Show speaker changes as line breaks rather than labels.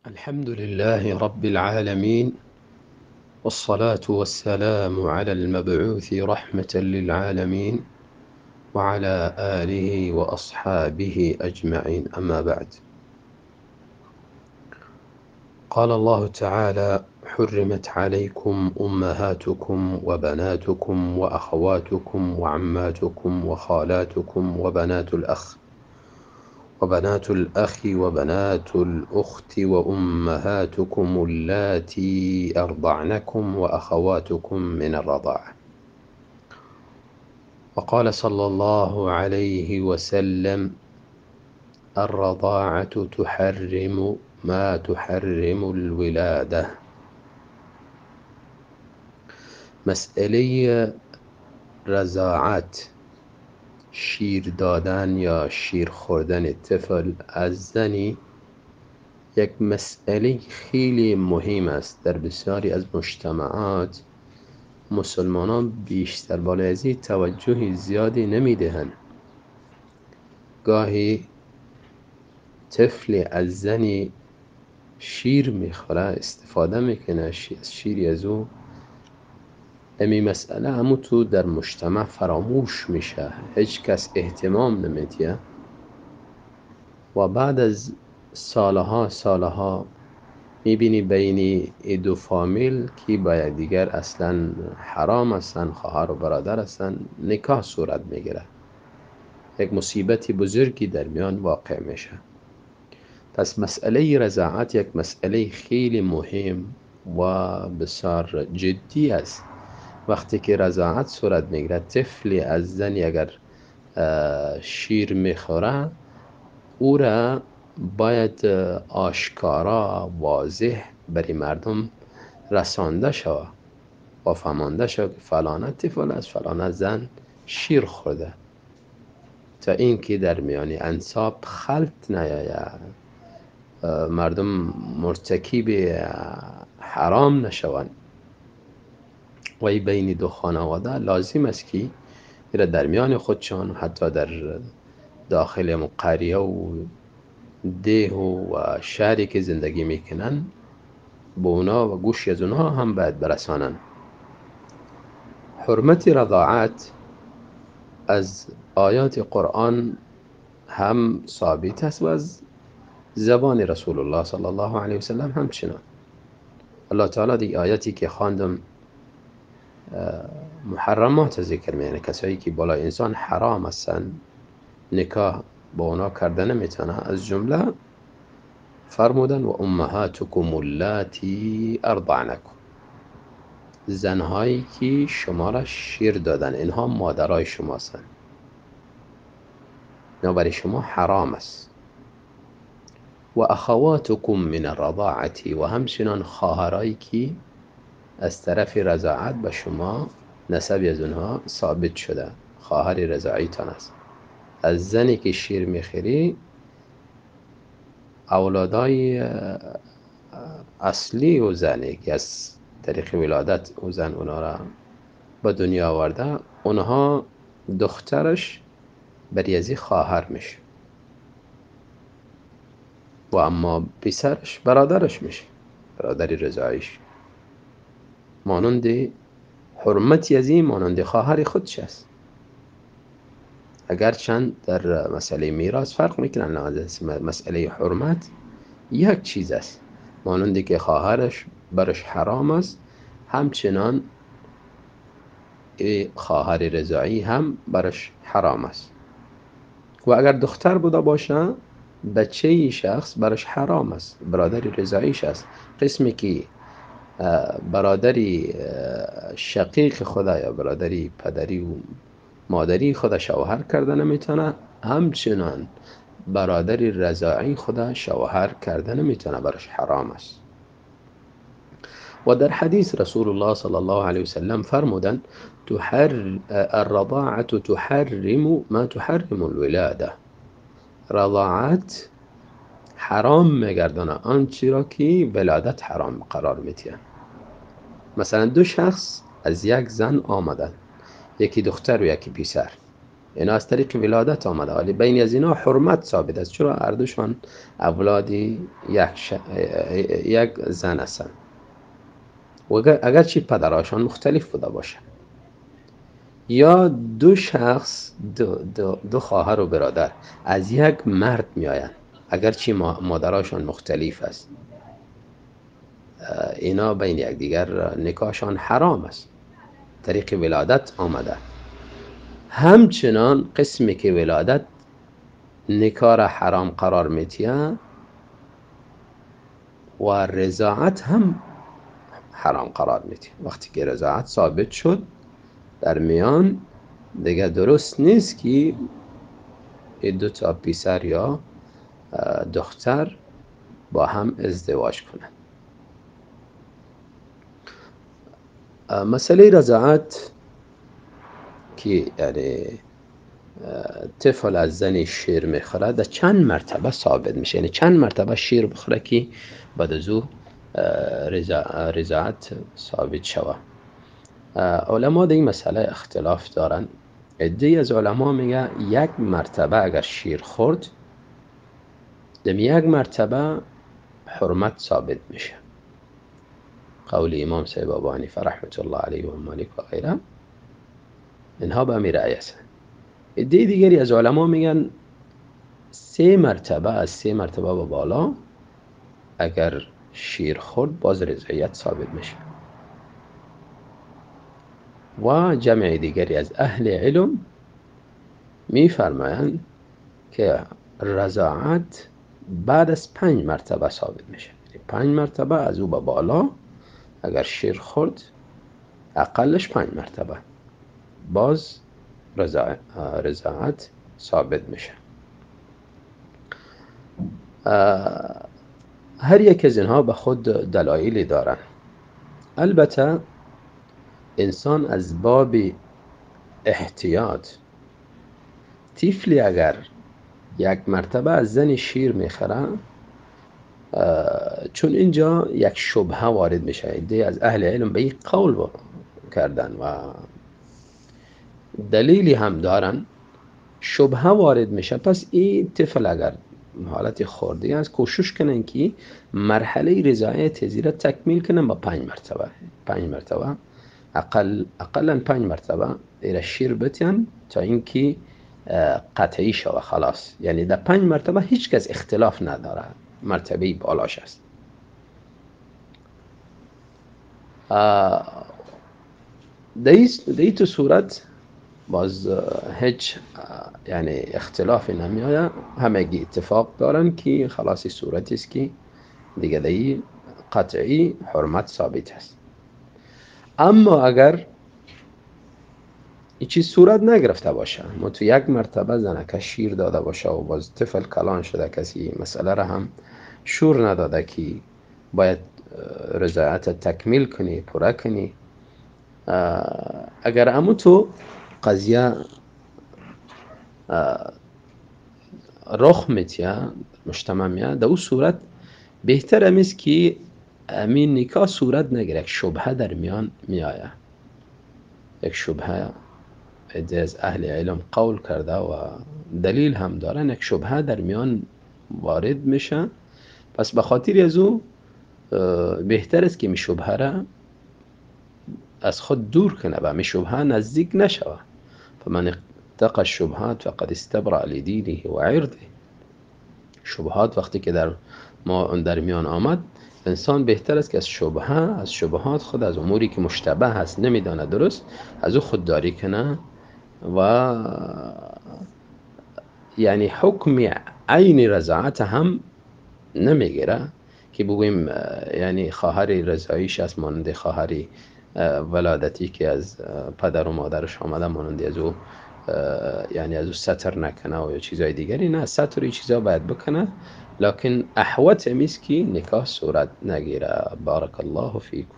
الحمد لله رب العالمين، والصلاة والسلام على المبعوث رحمة للعالمين وعلى آله وأصحابه أجمعين، أما بعد. قال الله تعالى: حرمت عليكم أمهاتكم وبناتكم وأخواتكم وعماتكم وخالاتكم وبنات الأخ وبنات الأخت وأمهاتكم اللاتي أرضعنكم وأخواتكم من الرضاعة. وقال صلى الله عليه وسلم: الرضاعة تحرم ما تحرم الولادة. مسئله رضاعت، شیر دادن یا شیر خوردن طفل از زنی، یک مسئله خیلی مهم است. در بسیاری از مجتمعات مسلمانان بیشتر بالای از این توجه زیادی نمیدهند. گاهی طفل از زنی شیر میخوره، استفاده میکنه از شیری از او، امی مسئله همو تو در مجتمع فراموش میشه، هیچ کس اهتمام نمیتیه و بعد از سالها سالها میبینی بین دو فامیل که با یکدیگر اصلا حرام هستن، خواهر و برادر هستن، نکاح صورت میگیره. یک مصیبت بزرگی در میان واقع میشه. پس مسئله رضاعت یک مسئله خیلی مهم و بسیار جدی است. وقتی که رضاعت صورت میگیره، طفلی از زنی اگر شیر میخوره، او را باید آشکارا واضح برای مردم رسانده شود و فهمانده شود که فلانه طفل از فلانه زن شیر خورده، تا اینکه در میان انساب خلط نیاید، مردم مرتکب حرام نشوند. و ای بین دو خانواده لازم است که در میان خودشان، حتی در داخل قریه و ده و شهری که زندگی میکنن، به اونا و گوشی از اونها هم باید برسانن. حرمت رضاعت از آیات قرآن هم ثابت است و از زبان رسول الله صلی الله علیه وسلم همچنان. الله تعالی دی آیاتی که خواندم محرمات ذکر میکنه، کسایی که بالای انسان حرام هستن، نکاح با اونا کرده نمیتونه. از جمله فرمودن: و امهاتکم اللاتی ارضعنکم، زنهایی که شما را شیر دادن، اینها مادرای شما هستن، اینا برای شما حرام است. و اخواتکم من الرضاعة، و همچنان خواهرایی که از طرف رضاعت به شما نسبی از اونها ثابت شده، خواهر رضاعیتان است. از زنی که شیر میخوری، اولادای اصلی و زنی که از طریق ولادت او زن اونا را به دنیا آورده، اونها دخترش بر خواهر میشه و اما پسرش برادرش میشه، برادر رضاعیش. مانند حرمتی از این مانند خواهر خودش است، اگرچند در مسئله میراث فرق میکنن، مسئله حرمت یک چیز است. مانند که خواهرش برش حرام است، همچنان خواهر رضاعی هم برش حرام است. و اگر دختر بوده باشه، بچه شخص برش حرام است، برادر رضاعیش است. قسمی که برادری شقیق خدا یا برادری پدری و مادری خدا شوهر کرده نمیتونه، همچنان برادر رضاعی خدا شوهر کرده نمیتونه، برش حرام است. و در حدیث رسول الله صلی الله علیه وسلم فرمودن: الرضاعة تحرم ما تحرم الولاده. رضاعت حرام میگردانه آنچه را که ولادت حرام قرار میتیه. مثلا دو شخص از یک زن آمدن، یکی دختر و یکی پسر. اینا از طریق ولادت آمده، ولی بین از اینا حرمت ثابت است. چرا؟ هر دوشان اولاد یک زن هستند و اگرچه پدراشان مختلف بوده باشه. یا دو شخص، دو خواهر و برادر از یک مرد می آیند، اگرچه مادراشان مختلف است، اینا بین یکدیگر نکاحشان حرام است، طریق ولادت آمده. همچنان قسمی که ولادت نکاح را حرام قرار میتیه و رضاعت هم حرام قرار میتیه. وقتی که رضاعت ثابت شد در میان، دیگه درست نیست که دو تا پسر یا دختر با هم ازدواج کنند. مسئله رضاعت که یعنی طفل از زن شیر میخوره در چند مرتبه ثابت میشه، یعنی چند مرتبه شیر بخوره که بعد از او رضاعت ثابت شوه. علما در این مسئله اختلاف دارن. عده‌ای از علما میگه یک مرتبه اگر شیر خورد، در یک مرتبه حرمت ثابت میشه. قول امام صاحب ابو حنیفه رحمت الله علیه و مالک و غیره، اینها به همین رأی هستند. عده دیگری از علما میگن سه مرتبه، از سه مرتبه به بالا اگر شیر خورد باز رضایت ثابت میشه. و جمع دیگری از اهل علم میفرمایند که رضاعت بعد از 5 مرتبه ثابت میشه. 5 مرتبه از او به بالا اگر شیر خورد، اقلش 5 مرتبه باز رضاعت ثابت میشه. هر یک از اینها به خود دلایلی دارن. البته انسان از باب احتیاط، طفلی اگر یک مرتبه از زن شیر میخوره، چون اینجا یک شبهه وارد میشه، عده از اهل علم به این قول کردن و دلیلی هم دارن، شبهه وارد میشه. پس این طفل اگر حالت خوردی است، کوشش کنن که مرحله رضایت زیرا تکمیل کنن با 5 مرتبه، 5 مرتبه اقلا 5 مرتبه ایره شیر بتین تا اینکه قطعی شوه خلاص. یعنی در 5 مرتبه هیچ کس اختلاف نداره، مرتبه بالاش است. در این صورت باز هیچ یعنی اختلافی نمیآید، همگی اتفاق دارن که خلاص صورتی است که دیگه در قطعی حرمت ثابت است. اما اگر این چیز صورت نگرفته باشه، ما تو یک مرتبه زنکه شیر داده باشه و باز طفل کلان شده، کسی مسئله را هم شور نداده که باید رضایت تکمیل کنی، پوره کنی، اگر امو تو قضیه رخ میتیه مجتمع میه، در او صورت بهتر امیست که امین نکاح صورت نگیره، یک شبهه در میان میآید. یک شبهه عده از اهل علم قول کرده و دلیل هم دارن، یک شبهه در میان وارد میشه. پس به خاطر از او بهتر است که می شبهه را از خود دور کنه و می شبهه نزدیک نشوه. فمن اتقى الشبهات فقد استبرأ لدینه و عرضه. شبهات وقتی که در ما در میان آمد، انسان بهتر است که از شبهه، از شبهات خود، از اموری که مشتبه هست نمیدانه درست، از او خودداری کنه و یعنی حکم عین رضاعت هم نمیگیره که بگوییم یعنی خواهر رضاییش است مانند خواهر ولادتی که از پدر و مادرش آمده، مانند از او یعنی از او ستر نکنه و یا چیزای دیگری. نه، ستر چیزا باید بکنه، لکن احوط امیست که نکاح صورت نگیره. بارک الله فیکم.